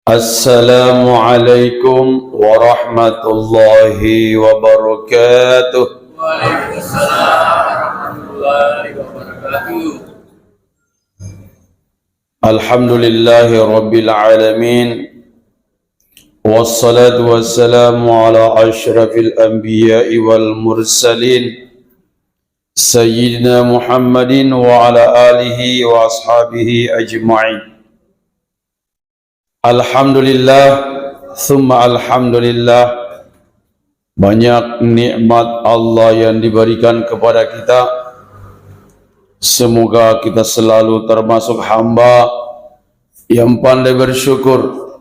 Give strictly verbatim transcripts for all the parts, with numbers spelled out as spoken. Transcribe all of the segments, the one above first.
Assalamualaikum warahmatullahi wabarakatuh. Alhamdulillahi rabbil alamin. Wassalatu wassalamu ala asyrafil anbiya'i wal mursalin, Sayyidina Muhammadin wa ala alihi wa ashabihi ajma'in. Alhamdulillah, summa alhamdulillah. Banyak nikmat Allah yang diberikan kepada kita. Semoga kita selalu termasuk hamba yang pandai bersyukur.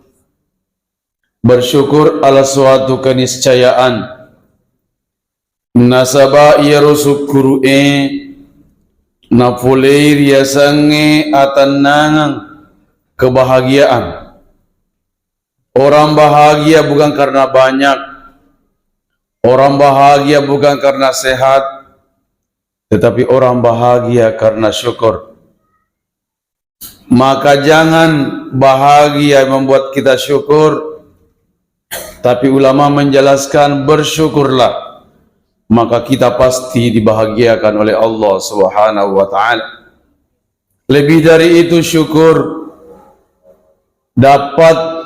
Bersyukur ala suatu keniscayaan. Nasaba iyaro sukkuru'e napolei riasengnge atennangeng, kebahagiaan. Orang bahagia bukan karena banyak, orang bahagia bukan karena sehat, tetapi orang bahagia karena syukur. Maka jangan bahagia membuat kita syukur, tapi ulama menjelaskan bersyukurlah, maka kita pasti dibahagiakan oleh Allah Subhanahu wa Ta'ala. Lebih dari itu, syukur dapat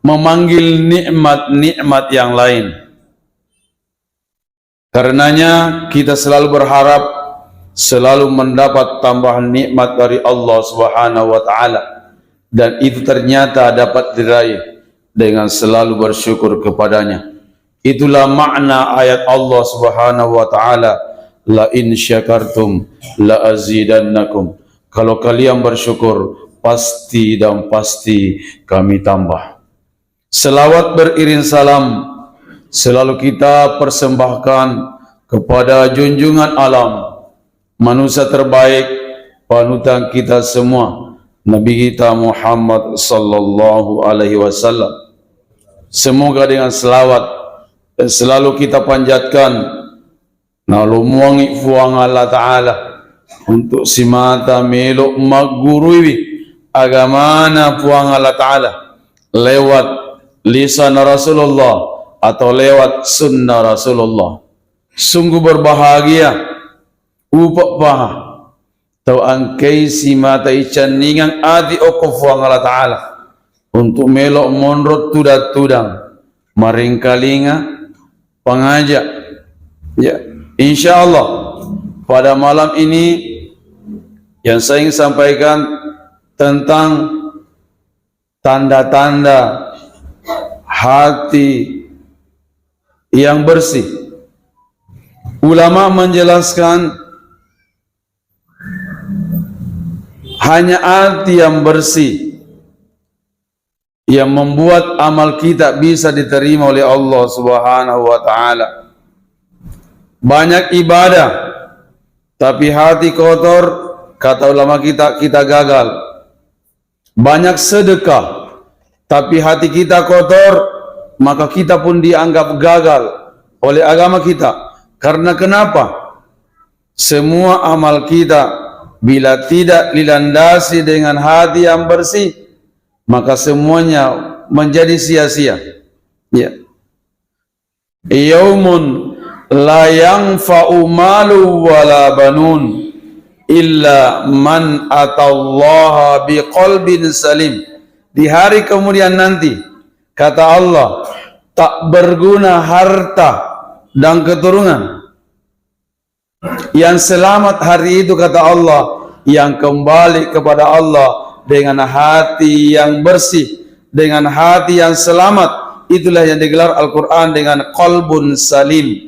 memanggil nikmat-nikmat yang lain. Karenanya, kita selalu berharap selalu mendapat tambahan nikmat dari Allah Subhanahu wa Ta'ala, dan itu ternyata dapat diraih dengan selalu bersyukur kepada-Nya. Itulah makna ayat Allah Subhanahu wa Ta'ala, "La in syakartum la azidannakum." Kalau kalian bersyukur, pasti dan pasti Kami tambah. Selawat beriring salam selalu kita persembahkan kepada junjungan alam, manusia terbaik, panutan kita semua, Nabi kita Muhammad sallallahu alaihi wasallam. Semoga dengan selawat yang selalu kita panjatkan, nalomoangngi Puang Allah Ta'ala untuk simata melo magguruiwi agamana Puang Allah Ta'ala lewat lisan Rasulullah atau lewat sunnah Rasulullah. Sungguh berbahagia, upa' paha tau engkai simata icenningang ati okko Puang Allah Ta'ala untuk melo monro tudang-tudang, maringkalinga, pangaja. Ya, insya Allah pada malam ini yang saya ingin sampaikan tentang tanda-tanda hati yang bersih. Ulama menjelaskan, hanya hati yang bersih yang membuat amal kita bisa diterima oleh Allah Subhanahu wa Ta'ala. Banyak ibadah, tapi hati kotor, kata ulama kita, kita gagal. Banyak sedekah, tapi hati kita kotor, maka kita pun dianggap gagal oleh agama kita. Karena kenapa? Semua amal kita bila tidak dilandasi dengan hati yang bersih, maka semuanya menjadi sia-sia. Ya. Yaumun la yanfa'u malu wala banun illa man atallaha biqalbin salim. Di hari kemudian nanti, kata Allah, tak berguna harta dan keturunan. Yang selamat hari itu, kata Allah, yang kembali kepada Allah dengan hati yang bersih, dengan hati yang selamat. Itulah yang digelar Al-Quran dengan qalbun salim.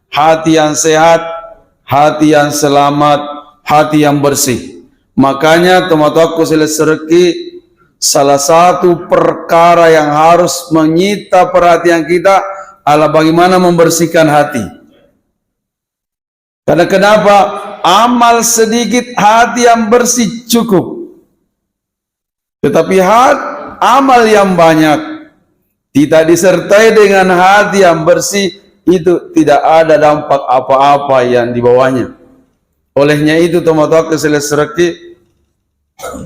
Hati yang sehat, hati yang selamat, hati yang bersih. Makanya, tomatoakku silessureki, salah satu perkara yang harus menyita perhatian kita adalah bagaimana membersihkan hati. Karena kenapa? Amal sedikit, hati yang bersih cukup. Tetapi hat-, amal yang banyak tidak disertai dengan hati yang bersih, itu tidak ada dampak apa-apa yang dibawanya. Olehnya itu, tomatoakku silessureki,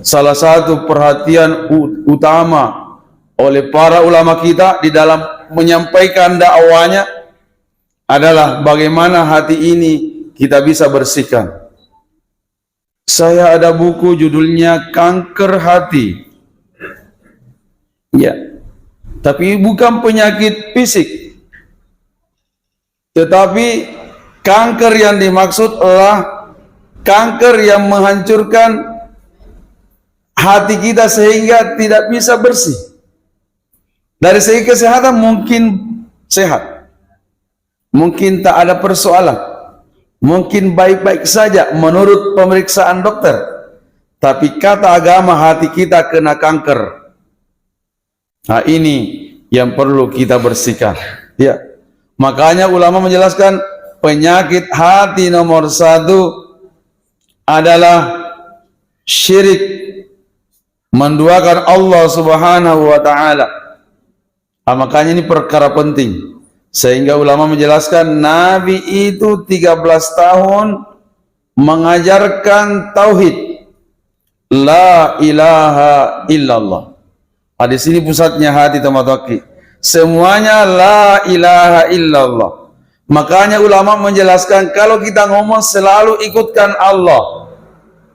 salah satu perhatian u-, utama oleh para ulama kita di dalam menyampaikan dakwahnya adalah bagaimana hati ini kita bisa bersihkan. Saya ada buku judulnya Kanker Hati. Ya. Tapi bukan penyakit fisik. Tetapi kanker yang dimaksud adalah kanker yang menghancurkan hati kita sehingga tidak bisa bersih. Dari segi kesehatan mungkin sehat. Mungkin tak ada persoalan. Mungkin baik-baik saja menurut pemeriksaan dokter. Tapi kata agama, hati kita kena kanker. Nah, ini yang perlu kita bersihkan. Ya. Makanya ulama menjelaskan penyakit hati nomor satu adalah syirik, menduakan Allah Subhanahu wa Ta'ala. Ah, makanya ini perkara penting. Sehingga ulama menjelaskan Nabi itu tiga belas tahun mengajarkan tauhid. La ilaha illallah. Ah, di sini pusatnya hati, teman-teman. Semuanya la ilaha illallah. Makanya ulama menjelaskan kalau kita ngomong selalu ikutkan Allah.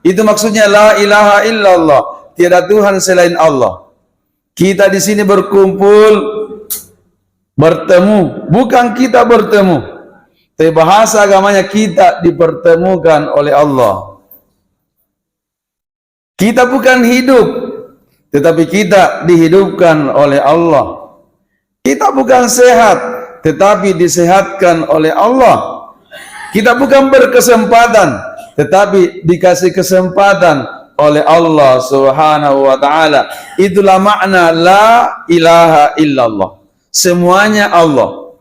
Itu maksudnya la ilaha illallah. Tiada Tuhan selain Allah. Kita di sini berkumpul, bertemu, bukan kita bertemu. Tapi bahasa agamanya kita dipertemukan oleh Allah. Kita bukan hidup, tetapi kita dihidupkan oleh Allah. Kita bukan sehat, tetapi disehatkan oleh Allah. Kita bukan berkesempatan, tetapi dikasih kesempatan oleh Allah Subhanahu wa Ta'ala. Itulah makna la ilaha illallah. Semuanya Allah.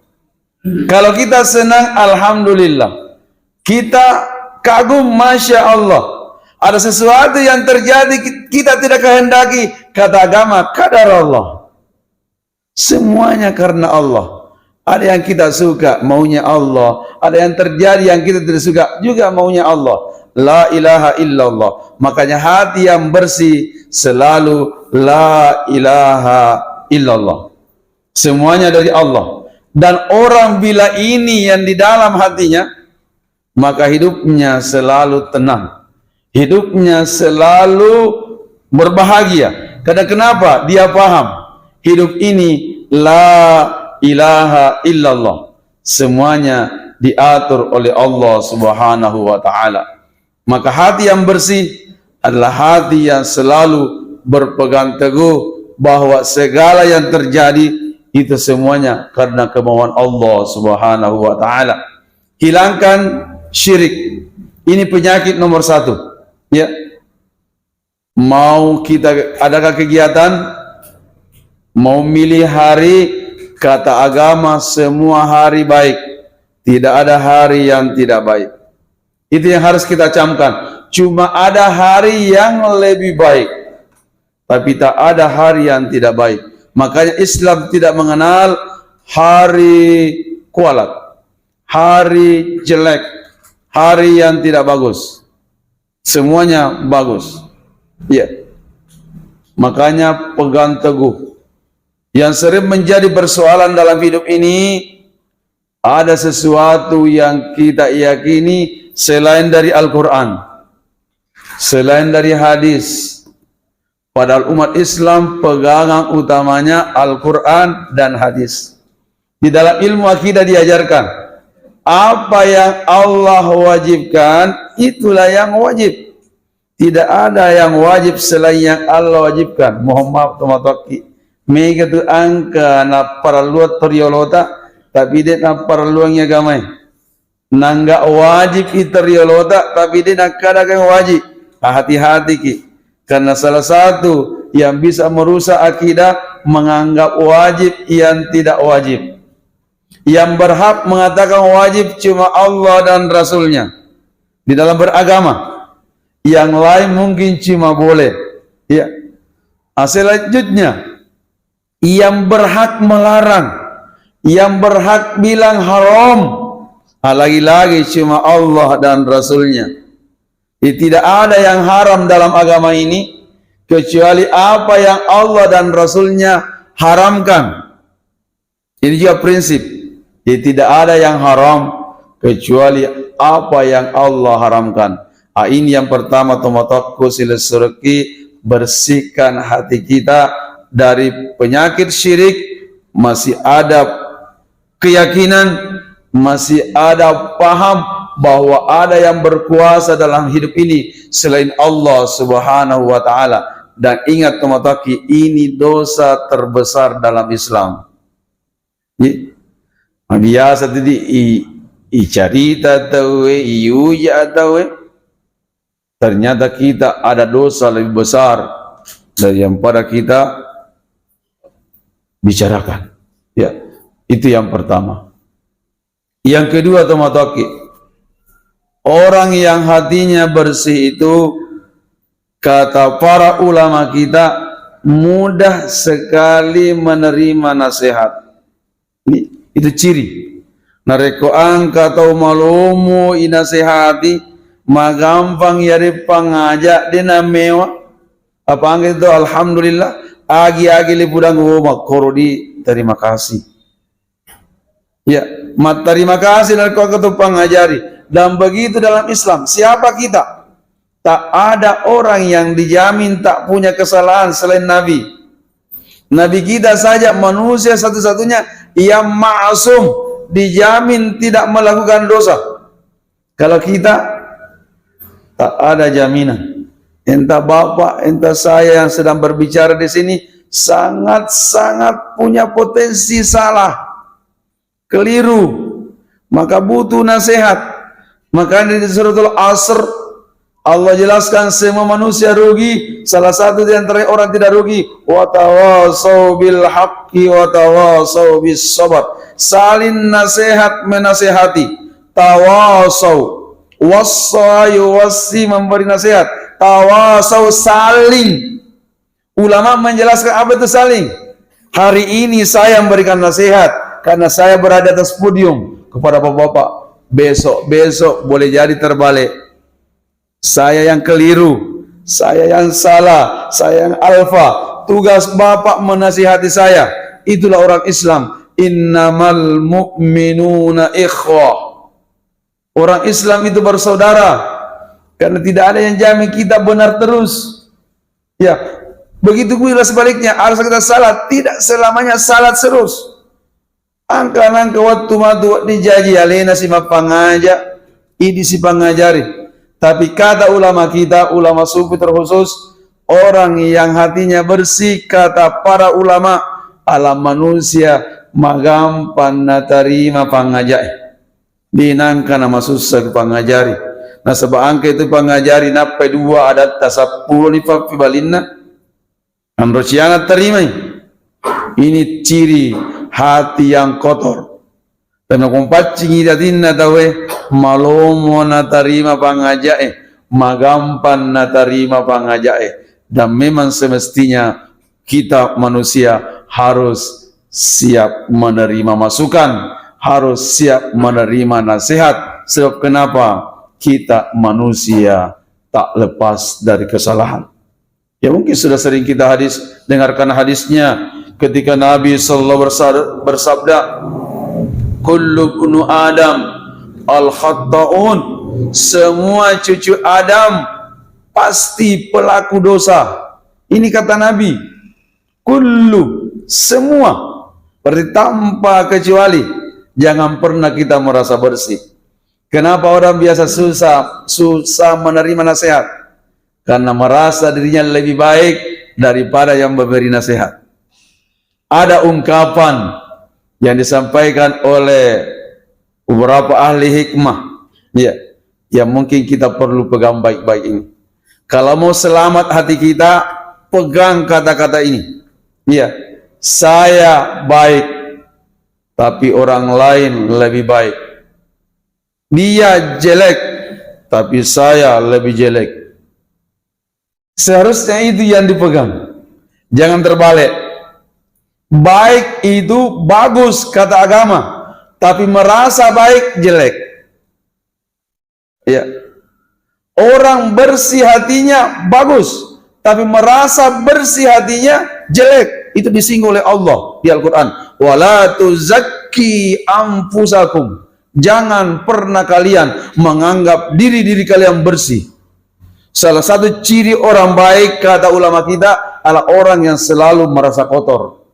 Kalau kita senang, alhamdulillah. Kita kagum, masya Allah. Ada sesuatu yang terjadi, ki-, kita tidak kehendaki, kata agama, qadar Allah. Semuanya karena Allah. Ada yang kita suka, maunya Allah. Ada yang terjadi yang kita tidak suka, juga maunya Allah. La ilaha illallah. Makanya hati yang bersih selalu la ilaha illallah. Semuanya dari Allah. Dan orang bila ini yang di dalam hatinya, maka hidupnya selalu tenang. Hidupnya selalu berbahagia. Karena kenapa? Dia paham hidup ini la ilaha illallah. Semuanya diatur oleh Allah Subhanahu wa Ta'ala. Maka hati yang bersih adalah hati yang selalu berpegang teguh bahwa segala yang terjadi itu semuanya karena kemauan Allah Subhanahu wa Ta'ala. Hilangkan syirik. Ini penyakit nomor satu. Ya. Mau kita adakah kegiatan? Mau milih hari? Kata agama, semua hari baik. Tidak ada hari yang tidak baik. Itu yang harus kita camkan. Cuma ada hari yang lebih baik, tapi tak ada hari yang tidak baik. Makanya Islam tidak mengenal hari kualat, hari jelek, hari yang tidak bagus. Semuanya bagus. Iya. Makanya pegang teguh. Yang sering menjadi persoalan dalam hidup ini, ada sesuatu yang kita yakini selain dari Al-Quran, selain dari hadis. Padahal umat Islam pegangan utamanya Al-Quran dan hadis. Di dalam ilmu akidah diajarkan, apa yang Allah wajibkan, itulah yang wajib. Tidak ada yang wajib selain yang Allah wajibkan. Mohon maaf, tomatoakki. Mega tu engka napparelluang to riolota, tapi de napparelluangngi agamae. Nangga wajib itu riolota, tapi de nakkadakeng wajib. Ah, hati-hatiki. Karena salah satu yang bisa merusak akidah, menganggap wajib yang tidak wajib. Yang berhak mengatakan wajib cuma Allah dan Rasulnya di dalam beragama. Yang lain mungkin cuma boleh. Ya. Ah, selanjutnya, yang berhak melarang, yang berhak bilang haram, ah, lagi-lagi cuma Allah dan Rasulnya. Jadi, tidak ada yang haram dalam agama ini kecuali apa yang Allah dan Rasulnya haramkan. Ini juga prinsip. Jadi tidak ada yang haram kecuali apa yang Allah haramkan. Ah, ini yang pertama, tomatoakku silessureki, bersihkan hati kita dari penyakit syirik, masih ada keyakinan, masih ada paham bahwa ada yang berkuasa dalam hidup ini selain Allah Subhanahu wa Ta'ala. Dan ingat, tomatoakki, ini dosa terbesar dalam Islam. Ye. Nah, biasa tadi i, icarita tauwe, iuja tauwe. Ternyata kita ada dosa lebih besar dari yang pada kita bicarakan. Ya, itu yang pertama. Yang kedua, tomatoakki, orang yang hatinya bersih itu, kata para ulama kita, mudah sekali menerima nasihat. Ini, itu ciri. Narekko engka tau malomo inasehati, magampang yari pangaja, de namewa. Apa angka itu, alhamdulillah, agi-agi lipudang, oh, makkoro di, terima kasih. Ya, matterima kasih narekko engka tau pangajari. Dan begitu dalam Islam, siapa kita? Tak ada orang yang dijamin tak punya kesalahan selain Nabi. Nabi kita saja manusia satu-satunya yang maksum, dijamin tidak melakukan dosa. Kalau kita, tak ada jaminan. Entah bapak, entah saya yang sedang berbicara di sini, sangat-sangat punya potensi salah, keliru, maka butuh nasihat. Makanya di Suratul Asr, Allah jelaskan semua manusia rugi, salah satu di antara orang tidak rugi, "Watawasau bil haqqi watawasau bis sabar." Saling nasihat menasihati, tawasau, wassa yuwassi, memberi nasihat, tawasau, saling. Ulama menjelaskan apa itu saling. Hari ini saya memberikan nasihat karena saya berada atas podium kepada bapak-bapak. Besok-besok boleh jadi terbalik. Saya yang keliru, saya yang salah, saya yang alfa. Tugas bapak menasihati saya. Itulah orang Islam. Innamal mu'minuna ikhwah. Orang Islam itu bersaudara. Karena tidak ada yang jamin kita benar terus. Ya, begitu pula sebaliknya, harus kita salah, tidak selamanya salah terus. Engka nengka wettu matu wedding jaji alena si mappangaja, idi si pangajari. Tapi kata ulama kita, ulama sufi terkhusus, orang yang hatinya bersih, kata para ulama, alam manusia magampang natarima pangajae. Di nengka namasussa ku pangajari. Nasaba engka itu pangajari nappai dua adatta, seppulo ni pappibalinna. Anro ciana tarimai. Ini ciri hati yang kotor. Dan nakompaccingi datinna tauwe, malomo natarima pangajae, magampang natarima pangajae. Dan memang semestinya kita manusia harus siap menerima masukan, harus siap menerima nasihat. Sebab kenapa? Kita manusia tak lepas dari kesalahan. Ya, mungkin sudah sering kita hadis, dengarkan hadisnya, ketika Nabi sallallahu bersab-, bersabda, "Kullu ibnu Adam al-khatta'un." Semua cucu Adam pasti pelaku dosa. Ini kata Nabi. Kullu, semua. Berarti tanpa kecuali. Jangan pernah kita merasa bersih. Kenapa orang biasa susah, susah menerima nasihat? Karena merasa dirinya lebih baik daripada yang memberi nasihat. Ada ungkapan yang disampaikan oleh beberapa ahli hikmah, ya, yang mungkin kita perlu pegang baik-baik ini. Kalau mau selamat hati kita, pegang kata-kata ini. Ya, saya baik, tapi orang lain lebih baik. Dia jelek, tapi saya lebih jelek. Seharusnya itu yang dipegang. Jangan terbalik. Baik itu bagus kata agama, tapi merasa baik jelek. Ya. Orang bersih hatinya bagus, tapi merasa bersih hatinya jelek. Itu disinggung oleh Allah di Al-Quran. "Wala tuzakki anfusakum." Jangan pernah kalian menganggap diri-diri kalian bersih. Salah satu ciri orang baik, kata ulama kita, adalah orang yang selalu merasa kotor.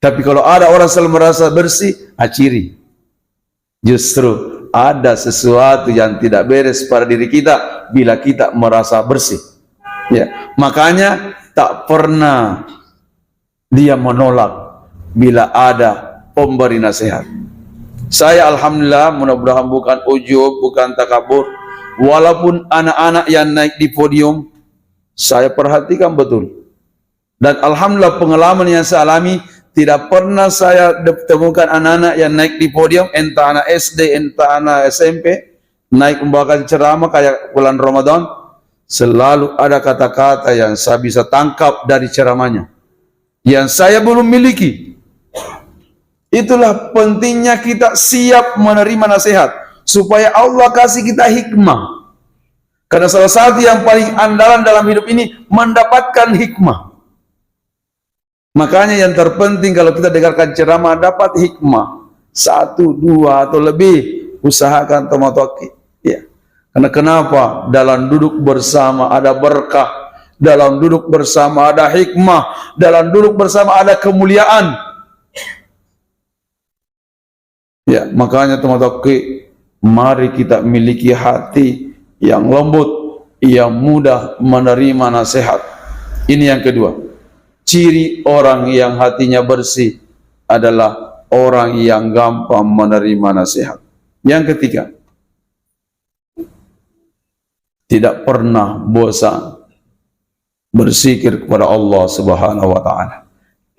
Tapi kalau ada orang selalu merasa bersih, ah, ciri. Justru ada sesuatu yang tidak beres pada diri kita bila kita merasa bersih. Ya, makanya tak pernah dia menolak bila ada pemberi nasihat. Saya, alhamdulillah, mudah-mudahan bukan ujub, bukan takabur. Walaupun anak-anak yang naik di podium, saya perhatikan betul. Dan alhamdulillah, pengalaman yang saya alami, tidak pernah saya de-, temukan anak-anak yang naik di podium, entah anak S D, entah anak S M P, naik membawakan ceramah kayak bulan Ramadan, selalu ada kata-kata yang saya bisa tangkap dari ceramahnya, yang saya belum miliki. Itulah pentingnya kita siap menerima nasihat, supaya Allah kasih kita hikmah. Karena salah satu yang paling andalan dalam hidup ini mendapatkan hikmah. Makanya yang terpenting kalau kita dengarkan ceramah, dapat hikmah. Satu, dua, atau lebih, usahakan tomatoki. Ya. Karena kenapa? Dalam duduk bersama ada berkah, dalam duduk bersama ada hikmah, dalam duduk bersama ada kemuliaan. Ya, makanya tomatoki, mari kita miliki hati yang lembut, yang mudah menerima nasihat. Ini yang kedua. Ciri orang yang hatinya bersih adalah orang yang gampang menerima nasihat. Yang ketiga, tidak pernah bosan berzikir kepada Allah Subhanahu wa Ta'ala.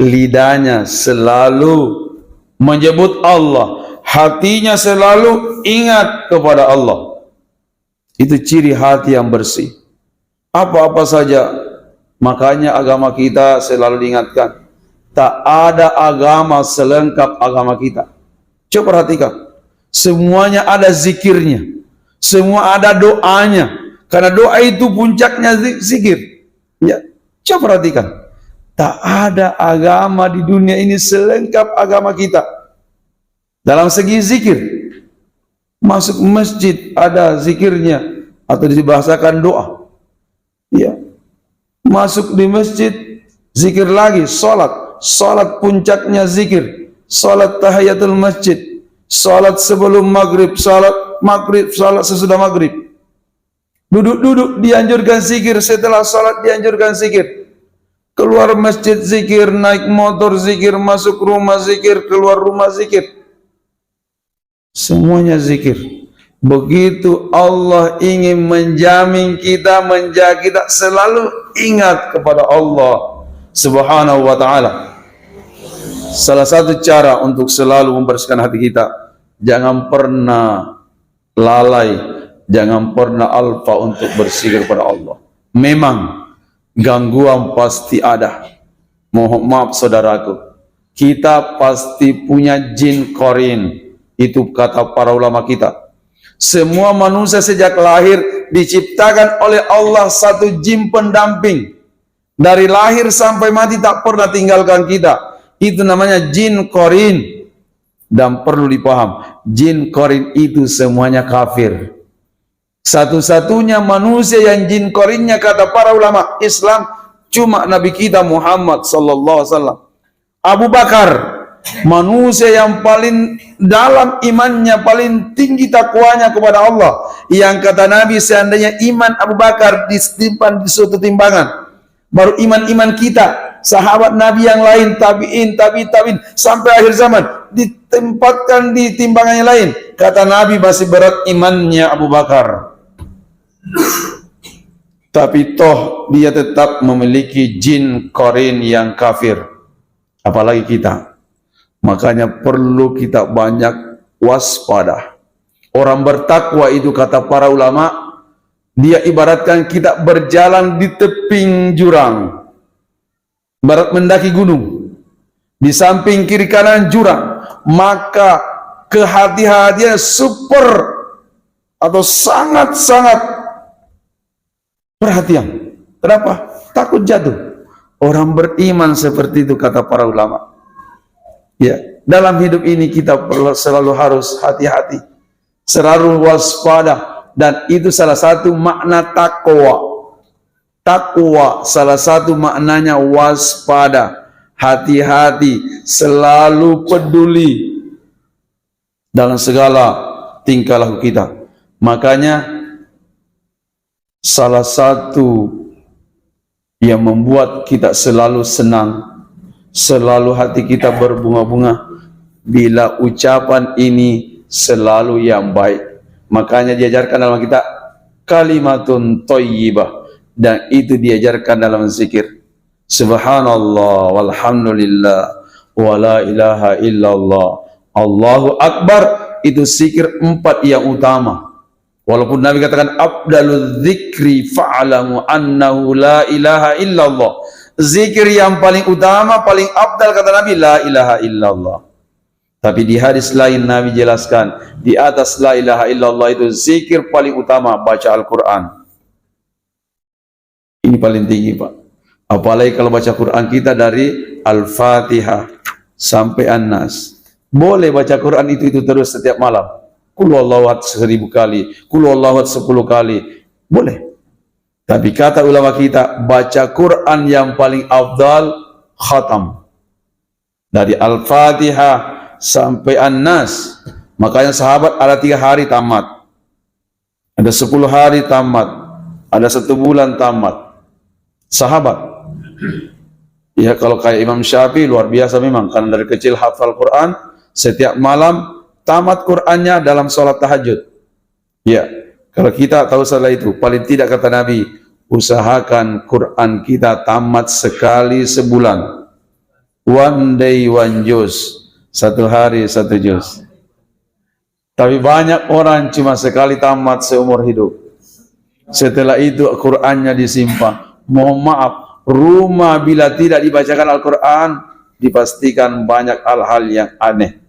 Lidahnya selalu menyebut Allah, hatinya selalu ingat kepada Allah. Itu ciri hati yang bersih. Apa-apa saja, makanya agama kita selalu diingatkan, tak ada agama selengkap agama kita. Coba perhatikan, semuanya ada zikirnya, semua ada doanya, karena doa itu puncaknya zi-, zikir. Ya, coba perhatikan, tak ada agama di dunia ini selengkap agama kita dalam segi zikir. Masuk masjid ada zikirnya atau dibahasakan doa. Ya. Masuk di masjid, zikir lagi, salat. Salat puncaknya zikir. Salat tahiyatul masjid. Salat sebelum maghrib, salat maghrib, salat sesudah maghrib. Duduk-duduk dianjurkan zikir, setelah salat dianjurkan zikir. Keluar masjid zikir, naik motor zikir, masuk rumah zikir, keluar rumah zikir. Semuanya zikir. Begitu Allah ingin menjamin kita, menjaga kita, selalu ingat kepada Allah Subhanahu wa Ta'ala. Salah satu cara untuk selalu membersihkan hati kita, jangan pernah lalai, jangan pernah alpa untuk berzikir kepada Allah. Memang gangguan pasti ada. Mohon maaf, saudaraku, kita pasti punya jin korin. Itu kata para ulama kita. Semua manusia sejak lahir diciptakan oleh Allah satu jin pendamping. Dari lahir sampai mati tak pernah tinggalkan kita. Itu namanya jin korin. Dan perlu dipaham, jin korin itu semuanya kafir. Satu-satunya manusia yang jin korinnya, kata para ulama Islam, cuma Nabi kita Muhammad sallallahu alaihi wasallam. Abu Bakar, manusia yang paling dalam imannya, paling tinggi takwanya kepada Allah. Yang kata Nabi, seandainya iman Abu Bakar disimpan di suatu timbangan, baru iman-iman kita, sahabat Nabi yang lain, tabi'in, tabi'in, tabi'in, sampai akhir zaman, ditempatkan di timbangan yang lain. Kata Nabi, masih berat imannya Abu Bakar. Tapi toh dia tetap memiliki jin korin yang kafir. Apalagi kita. Makanya perlu kita banyak waspada. Orang bertakwa itu, kata para ulama, dia ibaratkan kita berjalan di tebing jurang. Ibarat mendaki gunung. Di samping kiri kanan jurang. Maka kehati-hatian super atau sangat-sangat perhatian. Kenapa? Takut jatuh. Orang beriman seperti itu, kata para ulama. Ya, dalam hidup ini kita perlu, selalu harus hati-hati, selalu waspada, dan itu salah satu makna takwa. Takwa salah satu maknanya waspada, hati-hati, selalu peduli dalam segala tingkah laku kita. Makanya, salah satu yang membuat kita selalu senang, selalu hati kita berbunga-bunga, bila ucapan ini selalu yang baik. Makanya diajarkan dalam kita kalimatun thayyibah, dan itu diajarkan dalam zikir. Subhanallah, walhamdulillah, wala ilaha illallah, Allahu Akbar, itu zikir empat yang utama. Walaupun Nabi katakan, "Afdalul dzikri fa'lamu annahu la ilaha illallah." Zikir yang paling utama, paling afdal, kata Nabi, la ilaha illallah. Tapi di hadis lain Nabi jelaskan, di atas la ilaha illallah itu zikir paling utama baca Al-Quran. Ini paling tinggi, Pak. Apalagi kalau baca Quran kita dari Al-Fatihah sampai An-Nas. Boleh baca Quran itu-itu terus setiap malam. Qul huwallahu ahad seribu kali, qul huwallahu ahad sepuluh kali. Boleh. Tapi kata ulama kita, baca Quran yang paling afdal khatam. Dari Al-Fatihah sampai An-Nas. Makanya sahabat ada tiga hari tamat. Ada sepuluh hari tamat. Ada satu bulan tamat. Sahabat. Ya, kalau kayak Imam Syafi'i luar biasa memang. Karena dari kecil hafal Quran, setiap malam tamat Qurannya dalam sholat tahajud. Ya, kalau kita tahu salah itu, paling tidak kata Nabi, usahakan Quran kita tamat sekali sebulan. One day, one juz. Satu hari, satu juz. Tapi banyak orang cuma sekali tamat seumur hidup. Setelah itu Qurannya disimpan. Mohon maaf, rumah bila tidak dibacakan Al-Quran, dipastikan banyak hal-hal yang aneh.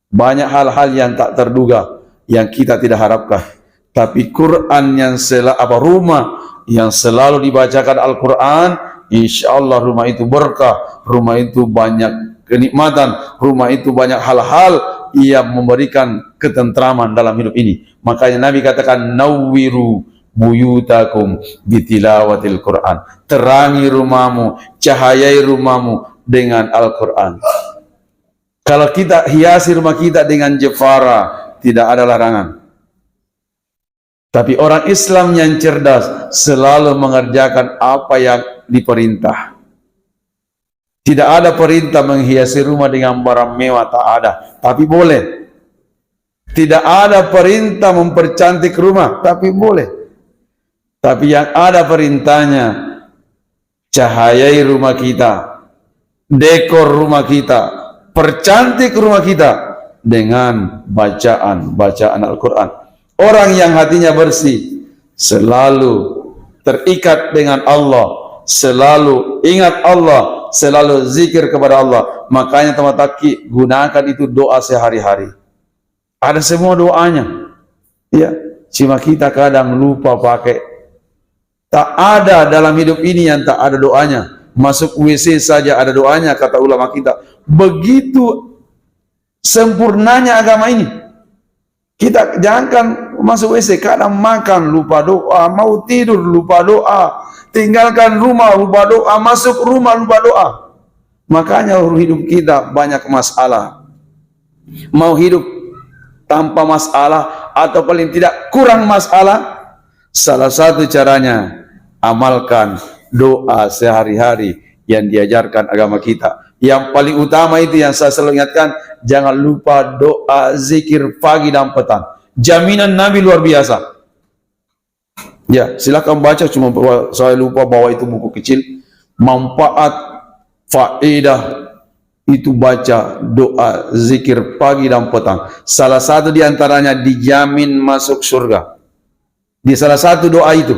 Banyak hal-hal yang tak terduga, yang kita tidak harapkan. Tapi Quran yang sela-, apa, rumah yang selalu dibacakan Al-Quran, insya Allah rumah itu berkah, rumah itu banyak kenikmatan, rumah itu banyak hal-hal yang memberikan ketentraman dalam hidup ini. Makanya Nabi katakan, "Nawwiru buyutakum bitilawatil Quran." Terangi rumahmu, cahayai rumahmu dengan Al-Quran. Kalau kita hiasi rumah kita dengan jevara, tidak ada larangan. Tapi orang Islam yang cerdas selalu mengerjakan apa yang diperintah. Tidak ada perintah menghiasi rumah dengan barang mewah, tak ada. Tapi boleh. Tidak ada perintah mempercantik rumah, tapi boleh. Tapi yang ada perintahnya, cahayai rumah kita, dekor rumah kita, percantik rumah kita dengan bacaan-bacaan Al-Quran. Orang yang hatinya bersih selalu terikat dengan Allah, selalu ingat Allah, selalu zikir kepada Allah. Makanya, teman-teman, gunakan itu doa sehari-hari. Ada semua doanya. Ya, cuma kita kadang lupa pakai. Tak ada dalam hidup ini yang tak ada doanya. Masuk W C saja ada doanya, kata ulama kita. Begitu sempurnanya agama ini. Kita jangankan masuk W C, kadang makan lupa doa, mau tidur lupa doa, tinggalkan rumah lupa doa, masuk rumah lupa doa. Makanya hidup kita banyak masalah. Mau hidup tanpa masalah atau paling tidak kurang masalah, salah satu caranya, amalkan doa sehari-hari yang diajarkan agama kita. Yang paling utama itu yang saya selalu ingatkan, jangan lupa doa zikir pagi dan petang. Jaminan Nabi luar biasa. Ya, silakan baca, cuma bawa, saya lupa bawa itu buku kecil. Manfaat, faedah itu baca doa zikir pagi dan petang. Salah satu di antaranya dijamin masuk surga. Di salah satu doa itu.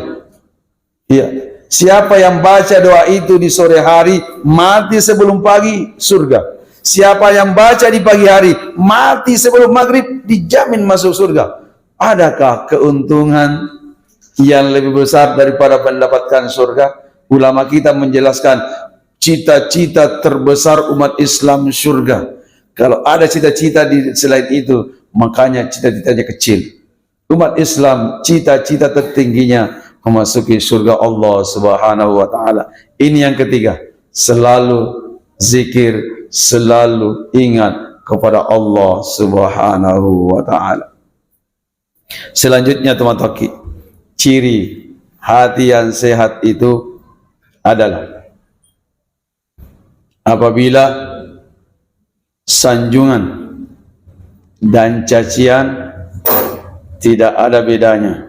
Iya. Siapa yang baca doa itu di sore hari, mati sebelum pagi, surga. Siapa yang baca di pagi hari, mati sebelum maghrib, dijamin masuk surga. Adakah keuntungan yang lebih besar daripada mendapatkan surga? Ulama kita menjelaskan, cita-cita terbesar umat Islam surga. Kalau ada cita-cita di selain itu, makanya cita-citanya kecil. Umat Islam, cita-cita tertingginya memasuki surga Allah Subhanahu wa Ta'ala. Ini yang ketiga, selalu zikir, selalu ingat kepada Allah Subhanahu wa Ta'ala. Selanjutnya, teman-teman, ciri hati yang sehat itu adalah apabila sanjungan dan cacian tidak ada bedanya.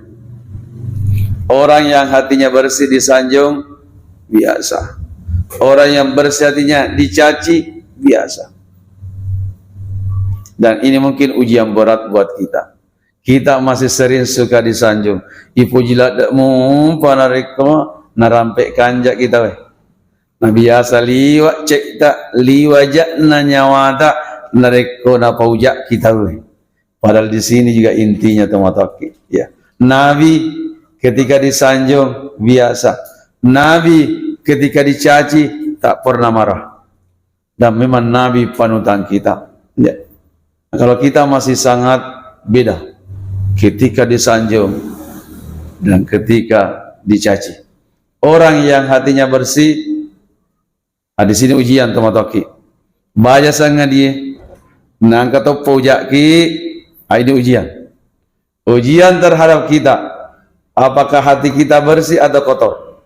Orang yang hatinya bersih disanjung, biasa. Orang yang bersih hatinya dicaci, biasa. Dan ini mungkin ujian berat buat kita. Kita masih sering suka disanjung. Ipuji ladde'mu, pa narekko narampe kanja kita we. Nah, biasa liwa cekta, liwa ja'na nyawata narekko napauja'ki tauwe. Padahal di sini juga intinya, tomatoakki. Ya. Nabi ketika disanjung biasa. Nabi ketika dicaci tak pernah marah. Dan memang Nabi panutan kita. Ya. Kalau kita masih sangat beda ketika disanjung dan ketika dicaci. Orang yang hatinya bersih, ah, di sini ujian, tomatoakki. Baja sangadie, nangka toppo uja'ki, ah, ini ujian. Ujian terhadap kita. Apakah hati kita bersih atau kotor?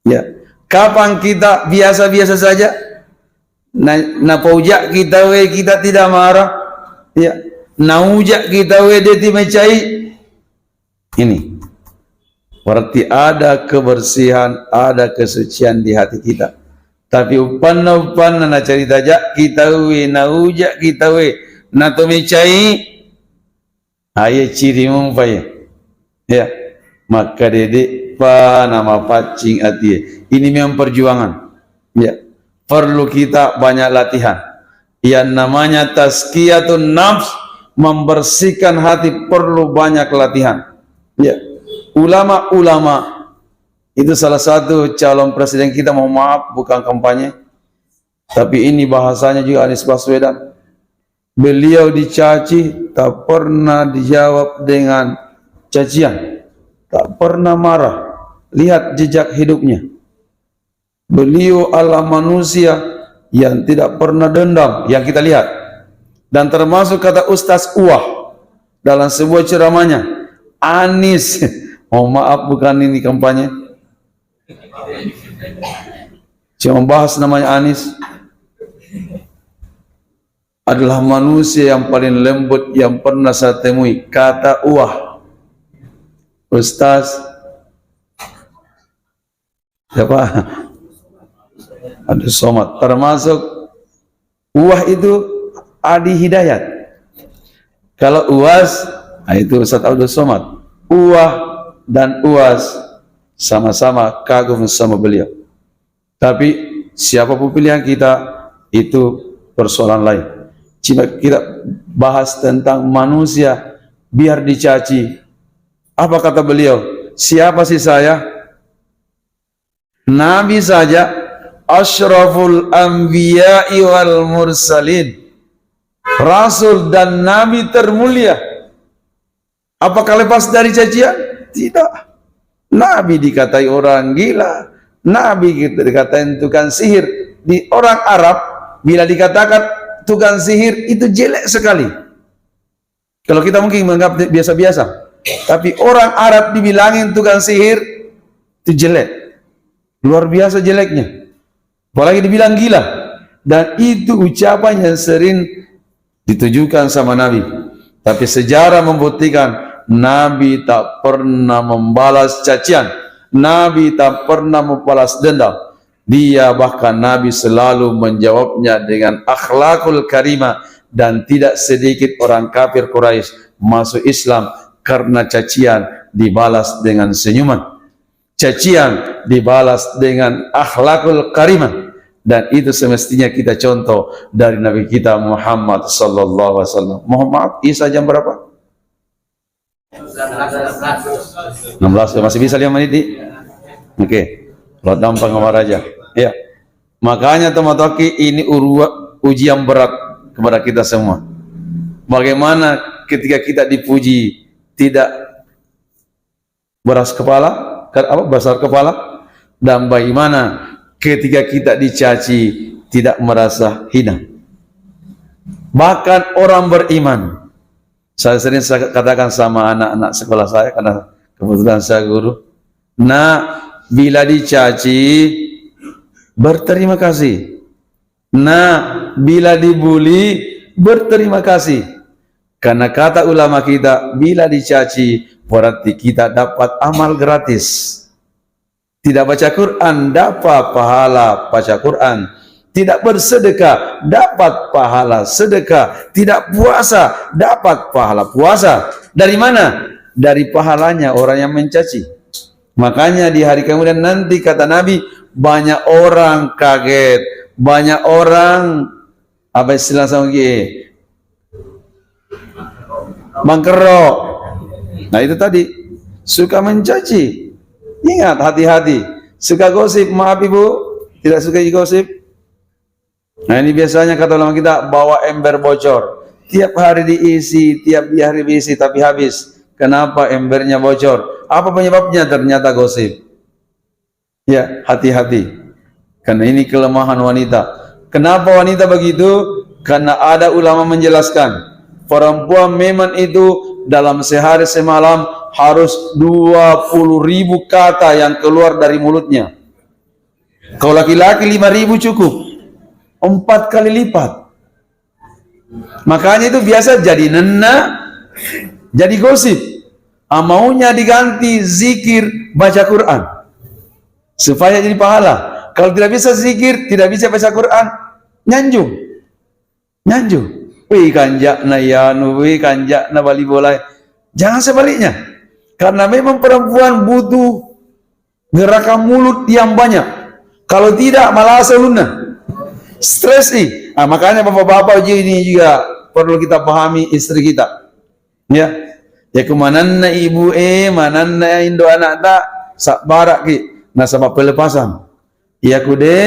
Ya. Kapan kita biasa-biasa saja? Na, napauja'ki tauwe kita tidak marah. Ya. Nauja'ki tauwe de timecai. Ini berarti ada kebersihan, ada kesucian di hati kita. Tapi uppanna-uppanna nacarita ja'ki tauwe, nauja'ki tauwe, natomecai, aye ciri mupai. Ya, maka dede'pa namapaccing atie. Ini memang perjuangan. Ya, perlu kita banyak latihan. Yang namanya tazkiyatun nafs, membersihkan hati, perlu banyak latihan. Ya. Ulama-ulama itu, salah satu calon presiden kita, mohon maaf, bukan kampanye, tapi ini bahasanya juga Anies Baswedan. Beliau dicaci, tak pernah dijawab dengan cacian, tak pernah marah. Lihat jejak hidupnya. Beliau adalah manusia yang tidak pernah dendam, yang kita lihat. Dan termasuk kata Ustaz Uwah dalam sebuah ceramahnya, Anies, mohon maaf, bukan ini kampanye, cuma bahas namanya Anies, adalah manusia yang paling lembut yang pernah saya temui, kata Uwah. Ustaz, siapa? Abdul Somad. Termasuk Uwah itu Adi Hidayat. Kalau Uwas, nah, itu Ustaz Abdul Somad. Uwah dan Uwas sama-sama kagum sama beliau. Tapi siapapun pilihan kita, itu persoalan lain. Cuma kita bahas tentang manusia, biar dicaci. Apa kata beliau? Siapa sih saya? Nabi saja asyraful anbiya'i wal mursalin. Rasul dan nabi termulia. Apakah lepas dari cacian? Tidak. Nabi dikatai orang gila. Nabi dikatai tukang sihir. Di orang Arab, bila dikatakan tukang sihir, itu jelek sekali. Kalau kita mungkin menganggap biasa-biasa. Tapi orang Arab dibilangin tukang sihir, itu jelek. Luar biasa jeleknya. Apalagi dibilang gila. Dan itu ucapan yang sering ditujukan sama Nabi. Tapi sejarah membuktikan Nabi tak pernah membalas cacian. Nabi tak pernah membalas dendam. Dia bahkan Nabi selalu menjawabnya dengan akhlakul karimah, dan tidak sedikit orang kafir Quraisy masuk Islam karena cacian dibalas dengan senyuman. Cacian dibalas dengan akhlakul karimah. Dan itu semestinya kita contoh dari Nabi kita Muhammad sallallahu alaihi wasallam. Mohon maaf, Isa jam berapa? Enam belas, masih bisa lima menit, Di? Oke. Kalau gampang sama Raja. Iya. Makanya, tomatoakku, ini urua-, ujian berat kepada kita semua. Bagaimana ketika kita dipuji tidak beras kepala, ke-, apa, besar kepala, dan bagaimana ketika kita dicaci tidak merasa hina. Bahkan orang beriman, saya sering saya katakan sama anak-anak sekolah saya, karena kebetulan saya guru, "Nak, bila dicaci, berterima kasih. Nak, bila dibuli, berterima kasih." Karena kata ulama kita, bila dicaci, berarti kita dapat amal gratis. Tidak baca Quran, dapat pahala baca Quran. Tidak bersedekah, dapat pahala sedekah. Tidak puasa, dapat pahala puasa. Dari mana? Dari pahalanya orang yang mencaci. Makanya di hari kemudian nanti, kata Nabi, banyak orang kaget, banyak orang, apa istilah sama gie? Mangkerro. Nah, itu tadi. Suka mencaci. Ingat, hati-hati. Suka gosip, maaf Ibu, tidak suka gosip. Nah, ini biasanya kata ulama kita, bawa ember bocor. Tiap hari diisi, tiap hari diisi, tapi habis. Kenapa embernya bocor? Apa penyebabnya? Ternyata gosip. Ya, hati-hati. Karena ini kelemahan wanita. Kenapa wanita begitu? Karena ada ulama menjelaskan, perempuan memang itu dalam sehari semalam harus dua puluh ribu kata yang keluar dari mulutnya. Kalau laki-laki, lima ribu cukup. Empat kali lipat. Makanya itu biasa jadi nenna, jadi gosip. Ah, maunya diganti zikir, baca Quran. Supaya jadi pahala. Kalau tidak bisa zikir, tidak bisa baca Quran, nyanjung. Nyanjung. Wih, kanjakna yanu, wih, kanjakna bali bola. Jangan sebaliknya. Karena memang perempuan butuh gerakan mulut yang banyak. Kalau tidak, malasa ulunna. Stres i. Ah, makanya bapak-bapak ji ini juga perlu kita pahami istri kita. Ya. Ya, ku manenna ibu e, manenna indo anak ta, sabbaraki. Nasaba pelepasan. Iya ku de,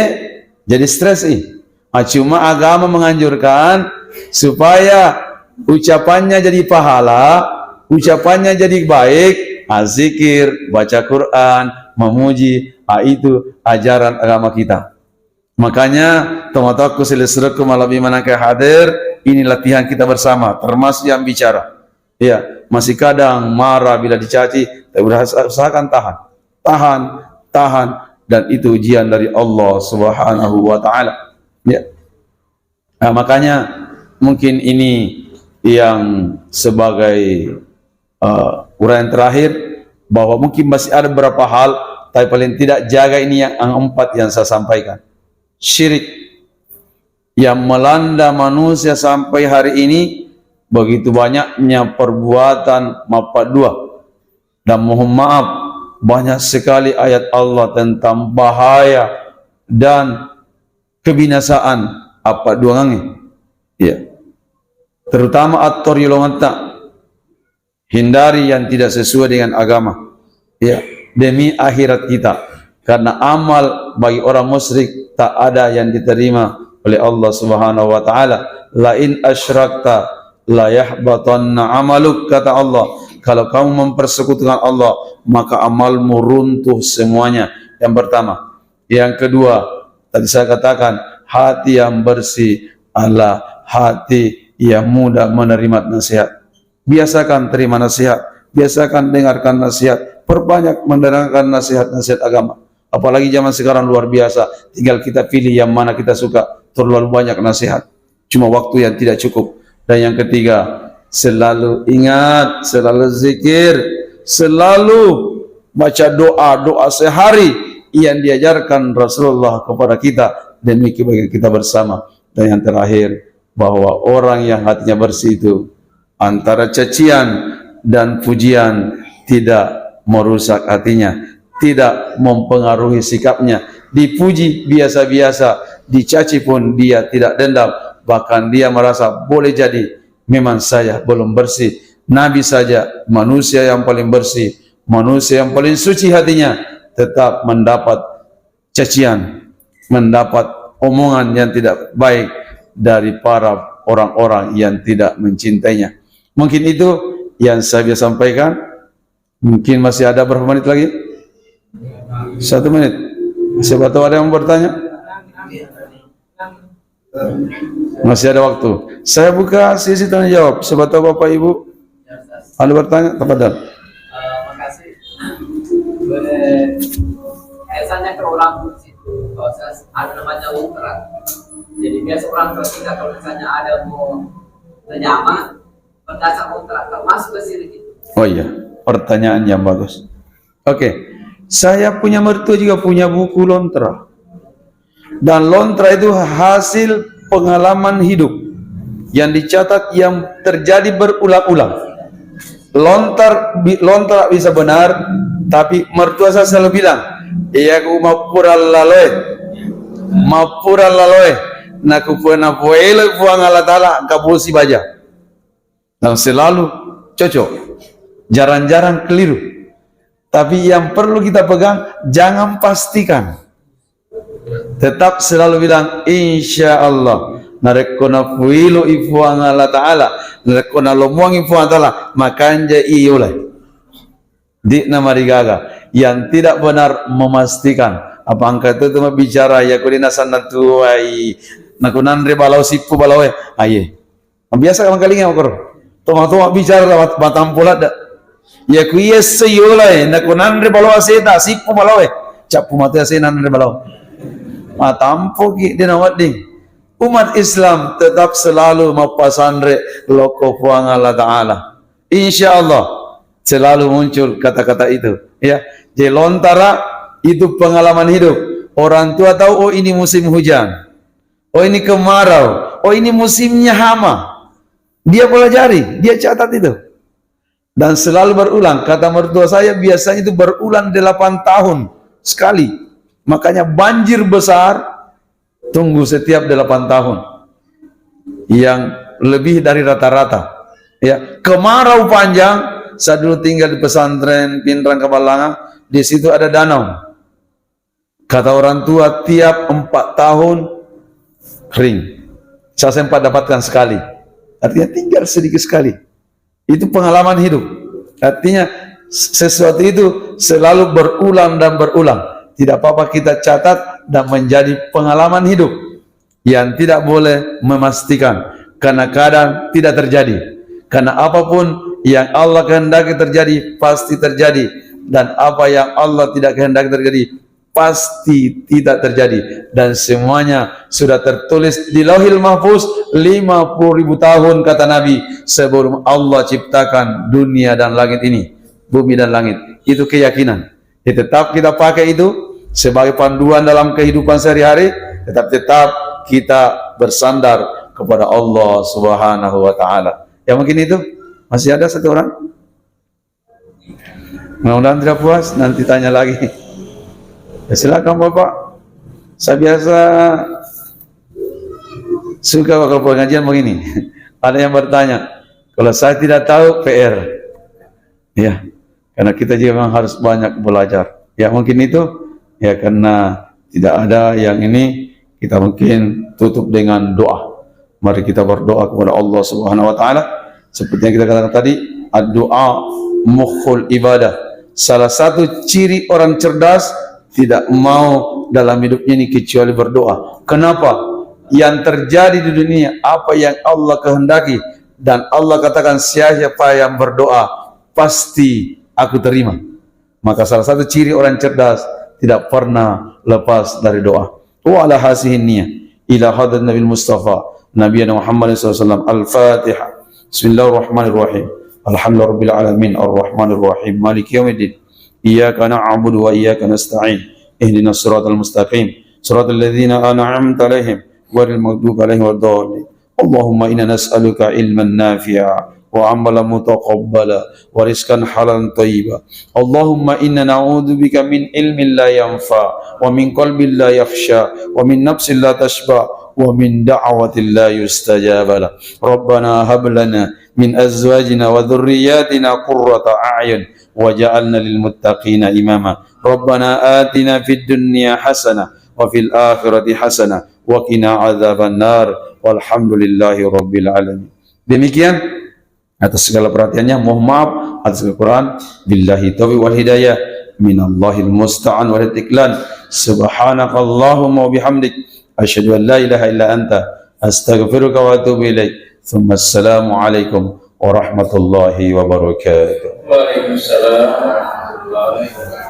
jadi stres i. Ah, cuma agama menganjurkan supaya ucapannya jadi pahala, ucapannya jadi baik, ah, zikir, baca Quran, memuji, ah, itu ajaran agama kita. Makanya, tomatoakku, silessurekku, malebbi manengka hadir, ini latihan kita bersama, termasuk yang bicara. Iya, masih kadang marah bila dicaci, tapi usaha-, usahakan tahan. Tahan, tahan, dan itu ujian dari Allah Subhanahu wa Ta'ala. Ya. Nah, makanya mungkin ini yang sebagai, eh, uraian terakhir, bahwa mungkin masih ada beberapa hal, tapi paling tidak jaga ini yang empat yang saya sampaikan. Syirik yang melanda manusia sampai hari ini, begitu banyaknya perbuatan mappaddua. Dan mohon maaf, banyak sekali ayat Allah tentang bahaya dan kebinasaan appadduangengnge. Ya. Terutama attori yolongetta. Hindari yang tidak sesuai dengan agama. Ya, demi akhirat kita. Karena amal bagi orang musyrik tak ada yang diterima oleh Allah Subhanahu wa Ta'ala. "La in asyrakta la yahbatanna amaluk," kata Allah. "Kalau kamu mempersekutukan Allah, maka amalmu runtuh semuanya." Yang pertama. Yang kedua, tadi saya katakan, hati yang bersih adalah hati yang mudah menerima nasihat. Biasakan terima nasihat, biasakan dengarkan nasihat, perbanyak mendengarkan nasihat-nasihat agama. Apalagi zaman sekarang luar biasa, tinggal kita pilih yang mana kita suka, terlalu banyak nasihat. Cuma waktu yang tidak cukup. Dan yang ketiga, selalu ingat, selalu zikir, selalu baca doa-doa sehari yang diajarkan Rasulullah kepada kita demi kebaikan kita bersama. Dan yang terakhir, bahwa orang yang hatinya bersih itu antara cacian dan pujian tidak merusak hatinya, tidak mempengaruhi sikapnya. Dipuji biasa-biasa, dicaci pun dia tidak dendam. Bahkan dia merasa, "Boleh jadi memang saya belum bersih." Nabi saja, manusia yang paling bersih, manusia yang paling suci hatinya, tetap mendapat cacian, mendapat omongan yang tidak baik dari para orang-orang yang tidak mencintainya. Mungkin itu yang saya bisa sampaikan. Mungkin masih ada berapa menit lagi? Satu menit. Siapa tahu ada yang mau bertanya? Masih ada waktu. Saya buka sesi tanya jawab. Siapa tahu Bapak Ibu ada bertanya? Tafadhal. Eh, makasih. Boleh. Biasanya ke orang situ proses ada namanya umrah. Jadi biasa orang terus kita kalau misalnya ada mau menyamar, berdasar umrah termasuk ke sini gitu. Oh iya, pertanyaan yang bagus. Oke, saya punya mertua juga punya buku lontra. Dan lontra itu hasil pengalaman hidup yang dicatat, yang terjadi berulang-ulang. Lontar bi-, lontar bisa benar, tapi mertua saya selalu bilang, "Iya ku mappura laloe, mappura laloe, naku puna puelo Puang Allah Ta'ala, engka bosi baja." Dan selalu cocok, jarang-jarang keliru. Tapi yang perlu kita pegang, jangan pastikan. Tetap selalu bilang, "Insya Allah." Narekko napuiloi Puang Allah Ta'ala, narekko nalomoangi Puang Allah Ta'ala, makanja iyolai. De'na marigaga. Yang tidak benar memastikan. Apa engka tu, tu mabbicara, ya kuli nasanna tuai, naku nanre balao sippu balaoe. Aye. Biasa kamangkalinga makoro. Toma-toma bicara mat-, matampo ladda. Ya ku iya seyolai, naku nanre balao aseta, sippu balaoe. Cappu mate asena nanre balao. Matampoki de nawedding. Umat Islam tetap selalu mappasanre loko Puang Allah Ta'ala. Insya Allah selalu muncul kata-kata itu. Ya, jadi lontara itu pengalaman hidup. Orang tua tahu, oh ini musim hujan. Oh ini kemarau. Oh ini musimnya hama. Dia pelajari, dia catat itu. Dan selalu berulang. Kata mertua saya, biasanya itu berulang delapan tahun sekali. Makanya banjir besar tunggu setiap delapan tahun. Yang lebih dari rata-rata. Ya, kemarau panjang, saya dulu tinggal di pesantren Pinrang Kaballangan, di situ ada danau. Kata orang tua, tiap empat tahun kering. Saya sempat dapatkan sekali. Artinya tinggal sedikit sekali. Itu pengalaman hidup. Artinya sesuatu itu selalu berulang dan berulang. Tidak apa-apa kita catat dan menjadi pengalaman hidup. Yang tidak boleh memastikan, karena kadang tidak terjadi. Karena apapun yang Allah kehendaki terjadi, pasti terjadi. Dan apa yang Allah tidak kehendaki terjadi, pasti tidak terjadi. Dan semuanya sudah tertulis di Lauhil Mahfuz lima puluh ribu tahun, kata Nabi, sebelum Allah ciptakan dunia dan langit ini, bumi dan langit. Itu keyakinan. Ya, tetap kita pakai itu sebagai panduan dalam kehidupan sehari-hari, tetap, tetap kita bersandar kepada Allah Subhanahu wa Ta'ala. Ya, mungkin itu. Masih ada satu orang? Mudah-mudahan tidak puas, nanti tanya lagi. Ya, silakan Bapak. Saya biasa suka kalau pengajian begini. Ada yang bertanya. Kalau saya tidak tahu, P R. Ya, karena kita juga memang harus banyak belajar. Ya, mungkin itu. Ya, karena tidak ada yang ini, kita mungkin tutup dengan doa. Mari kita berdoa kepada Allah Subhanahu wa Ta'ala. Seperti yang kita katakan tadi, doa mukhul ibadah. Salah satu ciri orang cerdas tidak mau dalam hidupnya ini kecuali berdoa. Kenapa? Yang terjadi di dunia, apa yang Allah kehendaki dan Allah katakan, "Siapa yang berdoa, pasti Aku terima." Maka salah satu ciri orang cerdas tidak pernah lepas dari doa. Wa ala hazihi niyah ila hadrat Nabil Mustafa Nabiyana Muhammad sallallahu alaihi wasallam. Al-Fatihah. Bismillahirrahmanirrahim. Alhamdulillahirabbil alamin, arrahmanirrahim, maliki yaumiddin. Iyyaka na'budu wa iyyaka nasta'in. Ihdinas siratal mustaqim. Siratal ladzina an'amta alaihim ghairil maghdubi alaihim waladdallin. اللهم إنا نسألك علما نافعا وعملا متقبلا ورزقا حلالا طيبا. اللهم إنا نعوذ بك من علم لا ينفع ومن قلب لا يخشع ومن نفس لا تشبع ومن دعوة لا يستجاب لها. ربنا هب لنا من أزواجنا وذرياتنا قرة أعين واجعلنا للمتقين إماما. ربنا آتنا في الدنيا حسنة وفي الآخرة حسنة wa qina adzabannar. Walhamdulillahi rabbil alamin. Demikian atas segala perhatiannya, mohon maaf atas kekurangan. Billahi taufiq wal hidayah. Minallahil musta'an wal iklan. Subhanakallahumma wa bihamdik. Asyhadu an la ilaha illa anta. Astaghfiruka wa atubu ilaik. Tsumma assalamu alaikum warahmatullahi wabarakatuh. Waalaikumsalam warahmatullahi wabarakatuh.